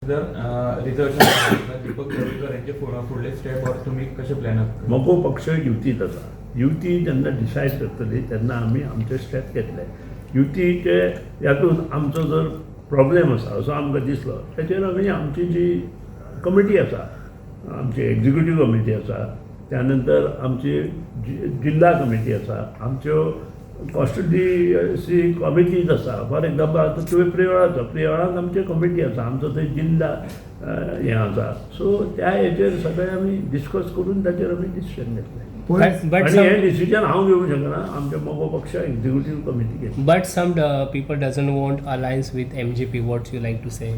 जर रिजर्वेशन दीपक ढवळीकर यांचे फुडले स्टेप और तुम्ही कसे प्लॅन आहात? मगो पक्ष युतीत आसा. युती जेन्ना डिसायड करतली तेन्ना आमी आमचे स्टेप घेतले. युतीचे हातून आमचो जर प्रॉब्लेम आसा असो आमकां दिसलो, तेचेर आमी आमची जी कमिटी आसा, आमची एक्झिक्युटीव कमिटी आसा, त्यानंतर आमची जिल्हा कमिटी आसा, आमच्यो कॉन्स्टिट्युएन्सी कमिटीज आसा. फॉर एक्झाम्पल, आतां तुवें प्रियोळाचो, प्रियोळान आमची कमिटी आसा, आमचो थंय जिल्हा हें आसा. सो त्या हेचेर सगळे आमी डिस्कस करून ताचेर आमी डिसिजन घेतले. But आनी some, हें डिसिजन हांव घेवंक शकना, आमच्या मगो पक्ष एक्झिक्युटीव कमिटी घेतली. But some people doesn't want alliance with MGP. What you like to say?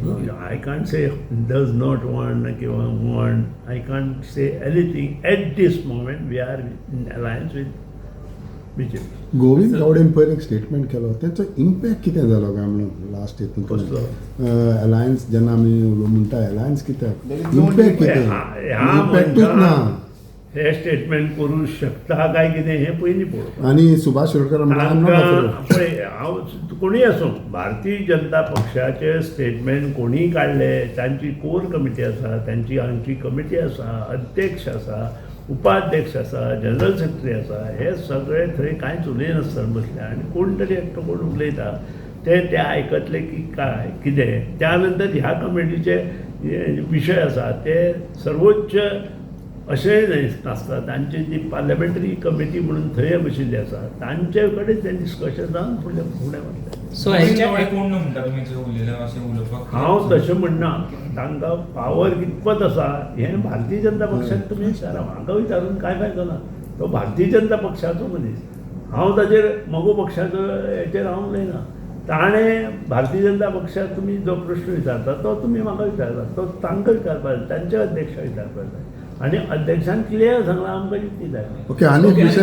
I can't say does not want किंवा want. I can't say anything at this moment. We are in alliance with BJP. Govind गावडेन पयर एक statement केलो, तेंचो impact कितें जालो काय म्हणून last हितून? कसलो? अलायन्स जेन्ना आमी म्हणटा, अलायन्स कित्याक, There is no impact कितें? ह्या इम्पॅक्टूच ना. मनशान हे स्टेटमेंट करूं शकता काय कितें हें पयलीं पळोवपाक. आनी सुभाष शिरोडकर म्हणटा, I am not तांकां अफ्रेड. पळय, हांव कोणूय आसूं, भारतीय जनता पक्षाचे स्टेटमेंट कोणीय काडले, तांची कोर कमिटी आसा, तांची आमची कमिटी आसा, अध्यक्ष आसा, उपाध्यक्ष आसा, जनरल सेक्रेटरी आसा. हे सगळे थंय कांयच उलयनासतना बसले आनी कोण तरी एकटो कोण उलयता ते ते आयकतले की काय कितें. त्या नंतर ह्या कमिटीचे हे विशय आसा ते सर्वोच्च अशेंय न्हय नासता. तांची जी पार्लमेंटरी कमिटी म्हणून थंय बशिल्ली आसा, तांचे कडेन तें डिस्कशन जावन फुडलें फुडें वतलें. So Govind ह्यांच्या गावडे कोण न्हू म्हणटा तुमी जे उलयले अशें उलोवपाक? हांव तशें म्हणना. तांकां पावर कितपत आसा हें भारतीय जनता पक्षाक तुमी विचारा. म्हाका विचारून कांय फायदो ना. तो भारतीय जनता पक्षाचो मनीस. हांव ताचेर मगो पक्षाचो हेचेर हांव उलयना. ताणें भारतीय जनता पक्षाक तुमी जो प्रश्न विचारता तो तुमी म्हाका विचारता, तो तांकां विचारपाक जाय, तांच्या अध्यक्षाक विचारपाक जाय. आनी अध्यक्षान क्लियर सांगलां, आमकां युती जाय. ओके, आनी एक विशय.